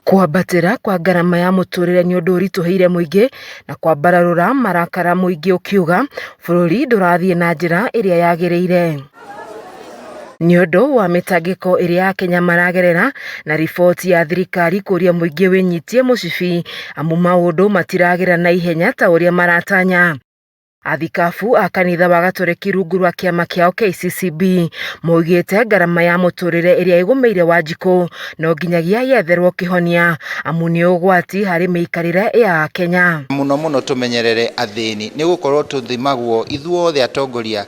Kwambatĩra kwa ngarama ya mũtũrĩre nĩ ũndũ ũritũhĩire mũingĩ na kwambararũra marakara mũingĩ ũkiuga bũrũri ndũrathiĩ na njĩra ĩrĩa yagĩrĩire. Nĩ ũndũ wa mĩtangĩko ĩrĩa Akenya maragerera na riboti ya thirikari kũria mũingĩ wĩnyitie mũcibi amu maũndũ matiragĩra na ihenya ta ũrĩa maratanya. Athikabu a kanitha wa Gatoreki rungu rwa kĩama kĩao KCCB maugĩte ngarama ya mũtũrĩre ĩrĩa ĩgũmĩire Wanjikũ no nginyagia yetherwo kĩhonia amu nĩ ũgwati harĩ mĩikarĩre ya Akenya. Mũno mũno tũmenyerere athĩni nĩ gũkorwo tũthimagwo ithuothe atongoria,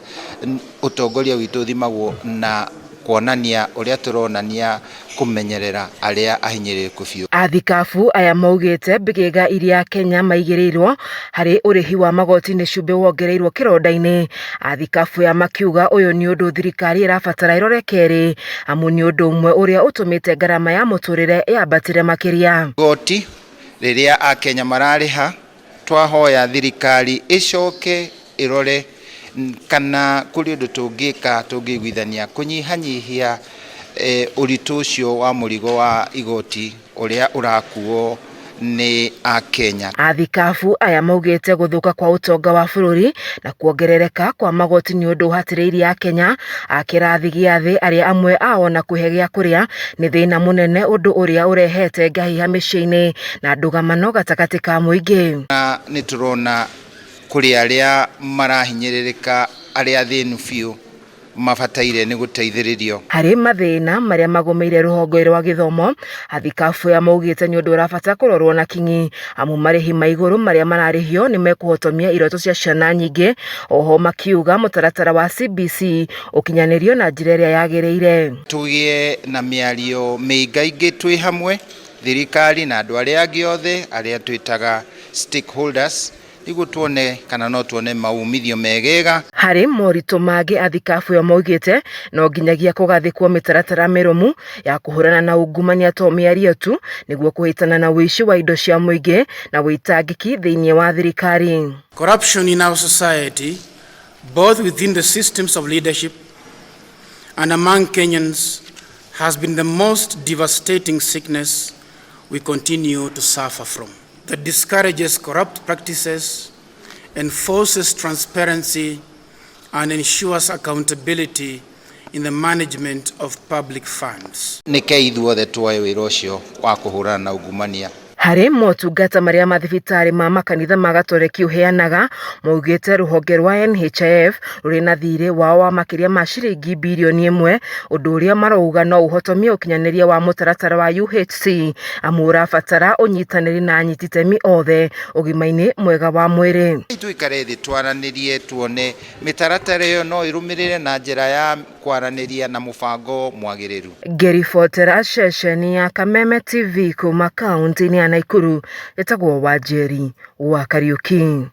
ũtongoria witũ ũthimagwo na kuonania ũrĩa tũronania kũmenyerera arĩa ahinyĩrĩrĩku biũ. Athikabu aya maugĩte mbĩgĩga iria Kenya maigĩrĩirwo harĩ ũrĩhi wa magoti nĩ cumbĩ wongereirwo kĩronda-inĩ. Athikabu aya makiuga ũyũ nĩ ũndũ thirikari ĩrabatara ĩrore kerĩ amu nĩ ũndũ ũmwe ũrĩa ũtũmĩte ngarama ya mũtũrĩre yambatĩre makĩria. Igoti rĩrĩa Akenya mararĩha, twahoya thirikari ĩcoke ĩrore kana kũrĩ ũndũ tũngĩka tũngĩiguithania kũnyihanyihia ũritũ ũcio wa mũrigo wa igoti ũrĩa ũrakuo nĩ Akenya. Athikabu aya maugĩte gũthũka kwa ũtonga wa bũrũri na kuongerereka kwa magoti nĩ ũndũ ũhatĩrĩirie Akenya a kĩrathi gĩa thĩ arĩa amwe ao na kwĩhe gĩa kũrĩa nĩ thĩna mũnene, ũndũ ũrĩa ũrehete ngahiha mĩciĩ-inĩ na ndũgamano gatagatĩ ka mũingĩ. Na nĩ tũrona kũrĩ arĩa marahinyĩrĩrĩka, arĩa athĩnu biũ mabataire nĩ gũteithĩrĩrio. Harĩ mathĩna marĩa magũmĩire rũhonge rwa gĩthomo, athikabu aya maugĩte nĩ ũndũ ũrabata kũrorwo na kinyi amu marĩhi ma igũrũ marĩa mararĩhio nĩ mekũhotomia iroto cia ciana nyingĩ. Oho makiuga mũtaratara wa CBC ũkinyanĩrio na njĩra ĩrĩa yagĩrĩire. Tũgĩe na mĩario mĩingaingĩ twĩ hamwe, thirikari na andũ arĩa angĩ othe arĩa twĩtaga stakeholders, nĩguo tuone kana no tuone maumithio megega. Harĩ moritũ mangĩ athikabu aya maugĩte no nginyagia kũgathĩkwo mĩtaratara mĩrũmu ya kũhũrana na ungumania to mĩario tu nĩguo kũhĩtana na ũici wa indo cia mũingĩ na wĩitangĩki thĩinĩ wa thirikari. Corruption in our society, both within the systems of leadership and among Kenyans, has been the most devastating sickness we continue to suffer from. That discourages corrupt practices, enforces transparency, and ensures accountability in the management of public funds. Nĩke ithuothe tuoe wĩra ũcio wa kũhũrana na ungumania. Harĩ motungata marĩa mathibitarĩ ma makanitha ma Gatoreki ũheanaga, maugĩte rũhonge rwa NHIF rũrĩ na thirĩ wao wa makĩria ma ciringi birioni 1, ũndũ ũrĩa marauga no ũhotomie ũkinyanĩria wa mũtaratara wa UHC amu ũrabatara ũnyitanĩri na anyiti itemi othe ũgima-inĩ mwega wa mwĩrĩ. Tuikare thĩ twaranĩrie tuone mĩtaratara ĩyo no ĩrũmĩrĩre na njĩra ya kwaranĩria na mũbango mwagĩrĩru. Ngĩribotera ceceni ya Kameme TV kuma kaunti-inĩ ya Nakuru, ĩtagwo Wanjeri wa Kariuki.